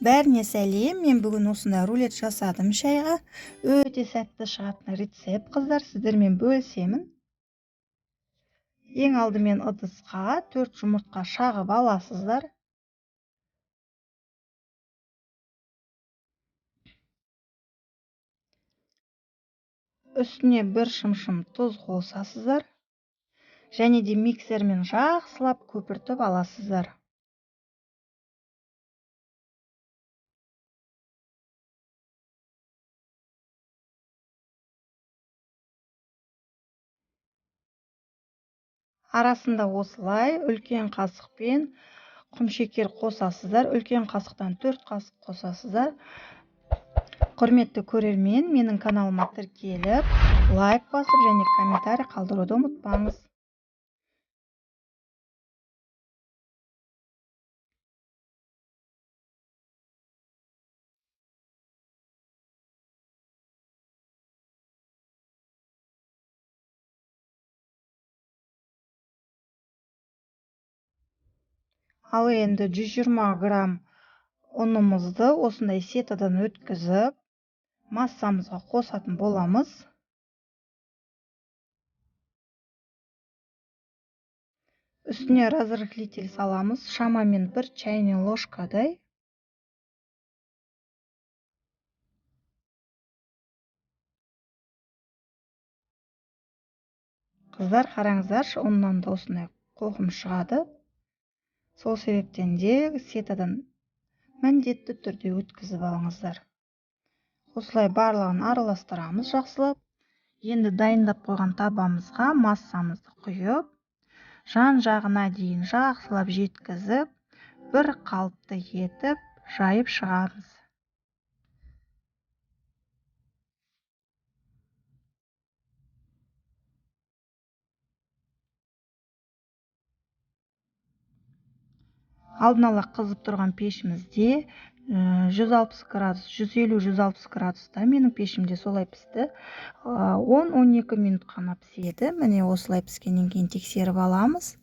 Бәріне сәлем. Мен бүгін осындай рулет жасадым шайға. Өте сәтті шығатын рецепт, қыздар, сіздермен бөлісемін. Ең алдымен ыдысқа 4 жұмыртқа шағып аласыздар. Үстіне 1 шымшым тұз қосасыздар. Және де миксермен жақсылап көпіртіп аласыздар. Арасында осылай үлкен қасықпен құмшекер қосасыздар. Үлкен қасықтан 4 қасық қосасыздар. Құрметті көрермен, менің каналыма тіркеліп, лайк басып және комментарий қалдыруды ұмытпаңыз. Ал енді 120 грамм ұнымызды осындай сетадан өткізіп, массамызға қосатын боламыз. Үстіне разрыхлитель саламыз, шамамен 1 чайный ложкадай. Қыздар, қараңыздаршы, ұннан да осындай қоқым шығады. Сол себептен де сетадан міндетті түрде өткізіп алыңыздар. Осылай барлығын араластырамыз жақсылап. Енді дайындап қойған табамызға массамызды құйып, жан-жағына дейін жақсылап жеткізіп, бір қалыпты етіп жайып шығамыз. Алдын ала қызып тұрған пешімізде 160 градус, 150-160 градуста менің пешімде солай пісті. 10-12 минут қана піседі. Міне осылай піскеннен кейін тексеріп аламыз.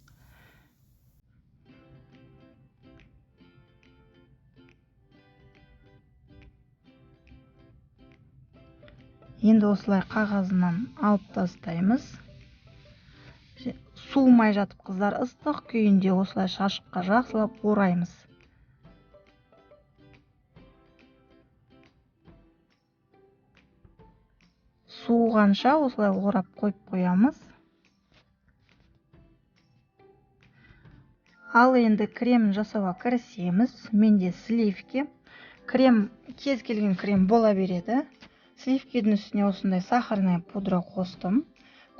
Енді осылай қағазынан алып тастаймыз. Суымай жатып, қыздар, ыстық күйінде осылай шашыққа жақсылап ораймыз. Суығанша осылай орап қойып қоямыз. Ал енді кремін жасауға кірісеміз. Менде сливки. Крем, кез келген крем бола береді. Сливкидің үстіне осындай сахарная пудра қостым.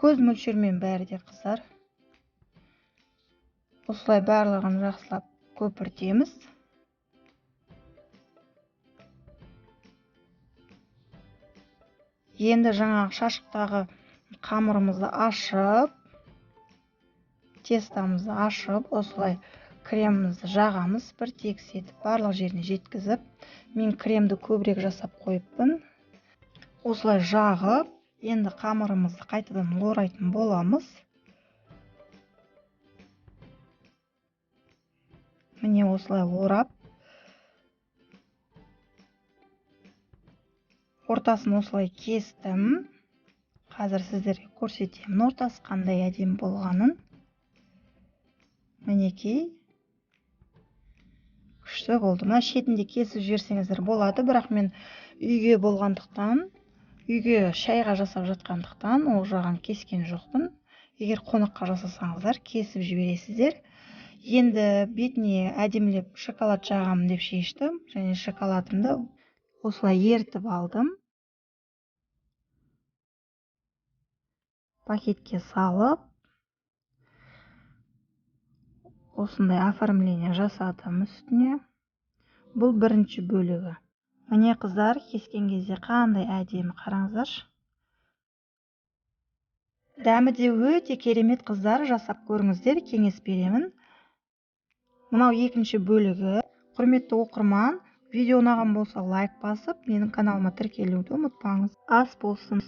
Көз мөлшермен бәрі де, қыздар. Осылай барлығын жақсылап көпіртеміз. Енді жаңағы шашықтағы қамырымызды ашып, тестамызды ашып, осылай кремімізді жағамыз, бір тегіс етіп барлық жеріне жеткізіп. Мен кремді көбірек жасап қойыппын. Осылай жағып, енді қамырымызды қайтадан орайтын боламыз. Міне осылай орап, ортасын осылай кестім. Қазір сіздерге көрсетемін ортасы қандай әдемі болғанын. Мінекей, күшті болды. Мына шетінде кесіп жіберсеңіздер болады, бірақ мен үйге болғандықтан, үйге шайға жасап жатқандықтан ол жағын кескен жоқпын. Егер қонаққа жасасаңыздар, кесіп жібересіздер. Енді бетіне әдемілеп шоколад жағамын деп шештім. Және шоколадымды осылай ерітіп алдым. Пакетке салып, осындай оформление жасадым үстіне. Бұл бірінші бөлігі. Міне, қыздар, кескен кезде қандай әдемі, қараңыздаршы. Дәмі де өте керемет, қыздар, жасап көріңіздер, кеңес беремін. Мынау екінші бөлігі. Құрметті оқырман, видео ұнаған болса лайк басып, менің каналыма тіркелуді ұмытпаңыз. Ас болсын.